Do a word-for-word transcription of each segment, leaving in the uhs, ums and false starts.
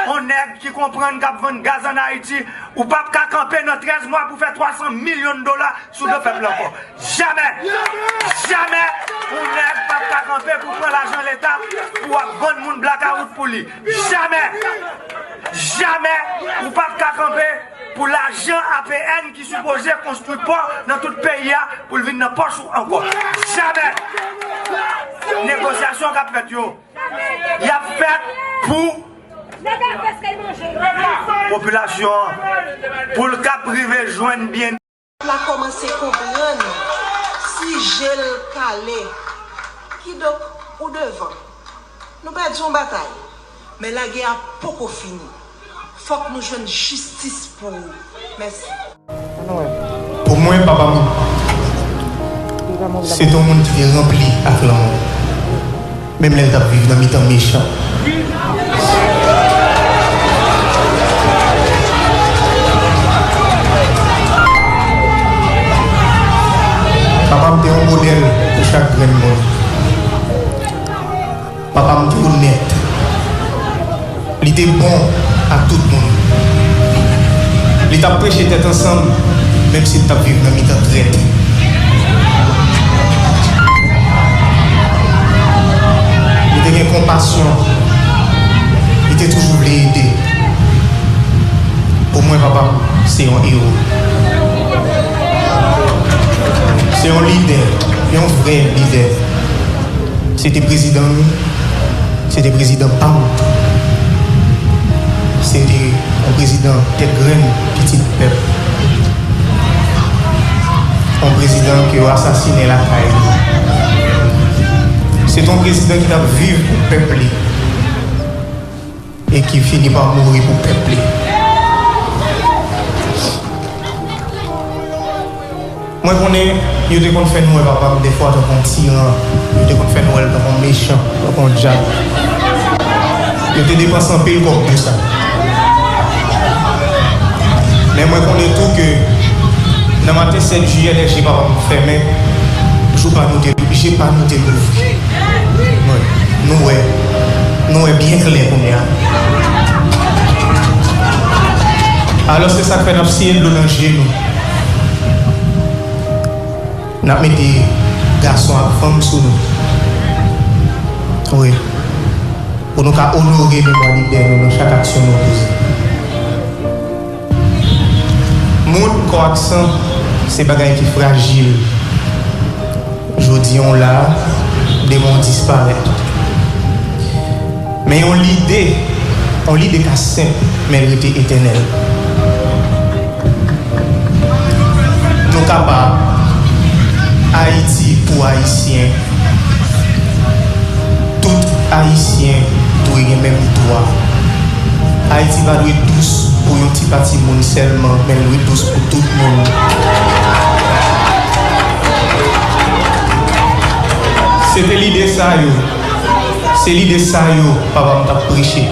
On nèg ki konprann k ap vann gaz ann Ayiti, ou p ap ka kanpe nan trèz mwa pou fè twa san milyon dola sou do pèp la ankò. Jamè! Jamè! On nèg p ap ka kanpe pou pran lajan Leta pou ap vann moun blakawout pou li. Jamè! Jamè! Ou p ap ka kanpe pou lajan A P N ki sipoze konstwi pò nan tout peyi a pou l vin nan pòch ou ankò. Jamè! Negosyasyon k ap fèt yo, y ap fèt pou popilasyon an, pou l kab rive jwenn byen. La kòmanse konprann si je l kale. Kidonk, ou devan. Nou pèdi yon batay, men lagè a poko fini. Fòk nou jwenn jistis pou ou. Mèsi. Pou mwen, papa m se te yon moun ki te ranpli ak lanmou, menm lè l t ap viv nan mitan mechan. Papa m te yon modèl pou chak grenn moun. Papa m te onèt. Li te bon ak tout moun. Li t ap preche tèt ansanm, menm si l t ap viv nan mitan trèt. Li te gen konpasyon. Li te toujou vle ede. Pou mwen, papa m se yon ewo. Se yon lidè, yon vrè lidè. Se te prezidan nou, se te prezidan pa m. Se te yon prezidan tèt grenn, pitit pèp. Yon prezidan ke yo asasinen lakay li. Se te yon prezidan ki t ap viv pou pèp li e ki fini pa mouri pou pèp li. Mwen konnen yo te konn fè n wè papa m defwa tankou yon tiran, yo te konn fè n wè l tankou yon mechan, tankou yon dyab. Yo te depanse anpil kòb pou sa. Men mwen konnen tou ke nan maten sèt jiyè, lè je papa m fèmen, jou pa nou te, je pa nou te louvri. Wi, nou wè, nou wè byen klè kounye a. Alò, se sa k fè n ap siye dlo nan je nou. N ap mete gason ak fanm sou nou. Wi. Pou nou ka onore memwa lidè nou nan chak aksyon nou poze. Moun, kò ak san, se bagay ki frajil. Jodi a w la, demen w disparèt. Men yon lide, yon lide ka senp, men l rete etènèl. Nou kapab. Ayiti pou Ayisyen. Tout Ayisyen dwe gen menm dwa. Ayiti pa dwe dous pou yon ti pati moun sèlman, men l dwe dous pou tout moun. Se te lide sa yo. Se lide sa yo papa m t ap preche.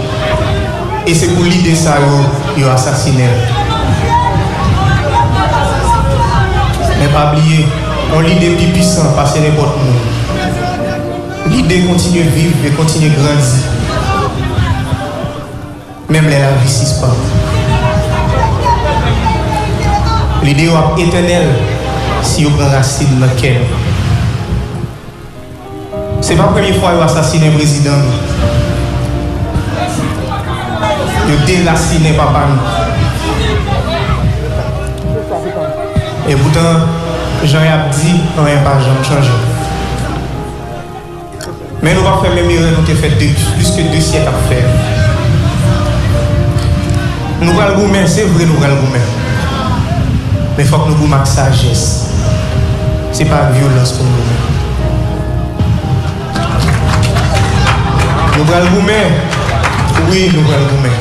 E se pou lide sa yo, yo asasinen l. Men pa bliye, yon lide pi pwisan pase nenpòt moun. Lide kontinye viv e kontinye grandi. Menm lè lavi sispann. Lide yo ap etènèl si yo pran rasin nan kè nou. Se pa premye fwa yo asasinen prezidan nou. Yo derasinen papa nou. E poutan, jan y ap di, anyen pa janm chanje. Men nou p ap fè menm erè nou te fè de, plis ke de syèk ap fè. Nou pral goumen, se vre nou pral goumen. Men fòk nou goumen ak sajès. Se pa ak vyolans pou n goumen. Nou pral goumen. Wi, nou pral goumen.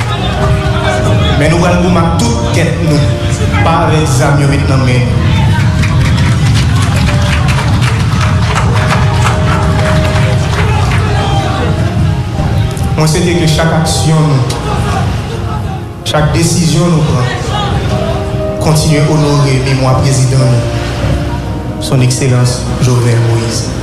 Men nou pral goumen ak tout tèt nou, pa avèk zam yo met nan men nou. Mwen swete ke chak aksyon nou, chak desizyon nou pran, kontinye onore memwa prezidan nou, Son Ekselans Jovenel Moïse.